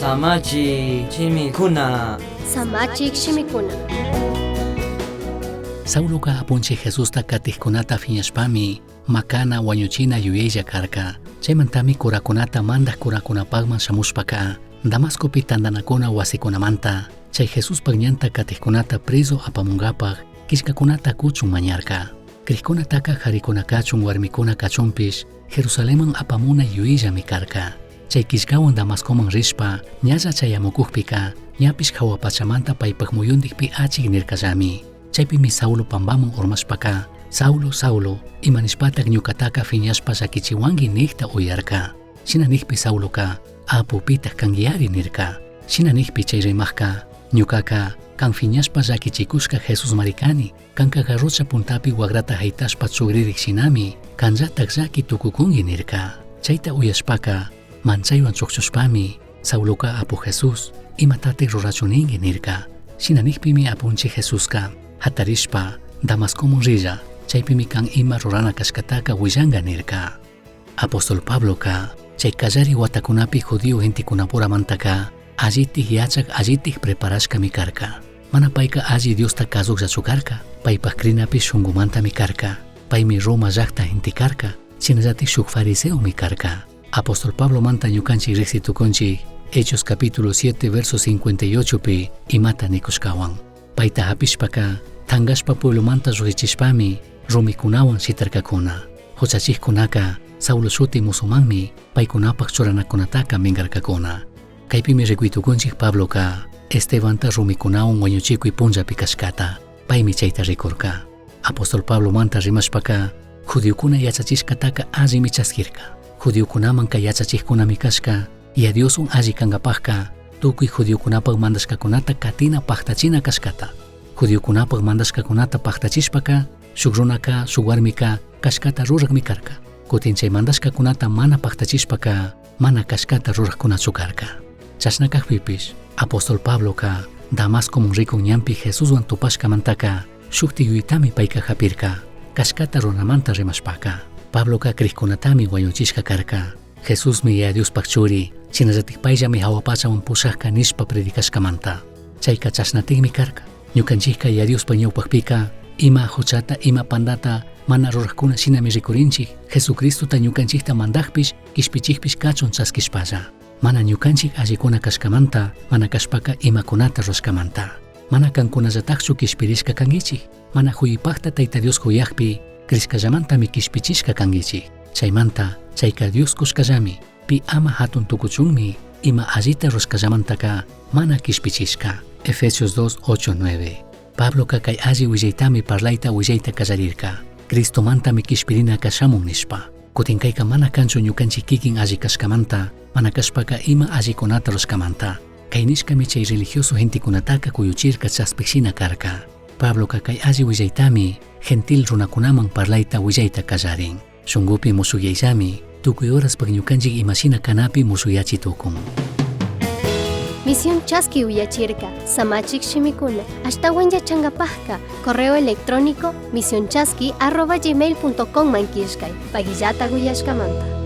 Samachik shimikuna. Samachik shimikuna. Sauloca Apunchij Jesusta catijcunata fiñashpami macana huañuchina yuyailla carca. Chaimantami curacunata mandaj curacunapajman shamushpaca Damascopi tandanacuna huasicunamanta chai Jesuspaj ñanta catijcunata prezu apamungapaj quillcacunata cuchun mañarca. Crijcunataca jaricuna cachun huarmicuna cachunpish Jerusalenman apamuna yuyaillami carca. Chai quillcahuan Damascoman rishpa ñalla chayamucujpica ñapish jahua pachamanta paipaj muyundijpi achij nircallami. Chaipimi Saulo pambaman urmashpaca, Saulo, Saulo, ima nishpataj ñucataca fiñashpa llaquichihuangui nijta uyarca. Shina nijpi Sauloca, Apu, pitaj canguiari nirca. Shina nijpi chai rimajca, Ñucaca, can fiñashpa llaquichicushca Jesusmari cani. Canca garrocha puntapi huagrata jaitashpa chugririj shinami, canllataj llaqui tucucungui nirca. Chaita uyashpaca, manchaihuan chujchushpami, Sauloca Apu Jesús, imatataj rurachun ningui nirca. Shina nijpimi Apunchij Jesusca, jatarishpa, Damascoman rilla, chaipimi can ima rurana cashcataca huillanga nirca. Apóstol Pabloca, chai callari huatacunapi judío gentecunapuramantaca allitaj yachaj, allitaj preparashcami carca. Mana paica alli Diosta cazujllachu carca, paipaj crinapish shungumantami carca. Paimi Roma llajta gente carca, shinallataj shuj fariseomi carca. Apóstol Pablomanta ñucanchij rijsi tucunchij Hechos capítulo 7 verso 58 pi imata nicushcahuan. Paita japishpaca tangashpa pueblomanta llujshichishpami rumicunahuan shitarcacuna. Juchachijcunaca Saulo shuti musumanmi paicunapaj churanacunataca mingarcacuna. Caipimi ricui tucunchij Pabloca Estebanta rumicunahuan huañuchicui punllapi cashcata. Paimi chaita ricurca. Apóstol Pablomanta rimashpaca judiocuna yachachishcataca allimi chasquirca. Judiocunamanca yachachijcunami cashca Yaya Dioshuan alli cangapajca tucui judiocunapaj mandashcacunata catina pajtachina cashcata. Judiocunapaj mandashcacunata pajtachishpaca shuj runaca, shuj huarmica cashcata rurajmi carca. Cutin chai mandashcacunata mana pajtachishpaca mana cashcata rurajcunachu carca. Chashna cajpipish apóstol Pabloca Damascoman ricun ñanpi Jesushuan tupashcamantaca shujti yuyaitami paica japirca. Cashcata ruranamanta rimashpaca, Pabloca crijcunatami huañuchishca carca. Jesusmi Yaya Diospaj Churi, shinallataj paillami jahua pachaman pushajca nishpa predicashcamanta. Chaica chashnatajmi carca. Ñucanchijca Yaya Diospaj ñaupajpica ima juchata, ima pandata mana rurajcuna shinami ricurinchij, Jesucristota ñucanchijta mandajpish, quishpichijpish cachun chasquishpalla. Mana ñucanchij allicuna cashcamanta, mana cashpaca imacunata rurashcamanta. Mana cancunallatajchu quishpirishca canguichij, mana juyipajta Taita Dios juyajpi crishcallamantami quishpichishca canguichij. Chaimanta, chaica Dios cushcallami, pi ama jatun tucuchunmi ima allita rurashcallamantaca mana quishpichishca. Efesios 2, 8, 9. Pabloca cai alli huillaitami parlaita huillaita callarirca. Cristomantami quishpirinaca shamun nishpa. Cutin caica mana canchu ñucanchij quiquin alli cashcamanta, mana cashpaca ima allicunata rurashcamanta. Cai nishcami chai religioso gentecunataca cuyuchirca chaspij shina carca. Pabloca cai alli huillaitami gentil runacunaman parlaita huillaita callarin. Shungupi mushuyaillami tucui horaspaj ñucanchij ima shina canapi mushuyachi tucun. Misión Chaski uyachirca, Samachik shimikuna, ashtahuan yachangapajca, correo electrónico misionchaski@gmail.com man killkay, paguillata uyashcamanta.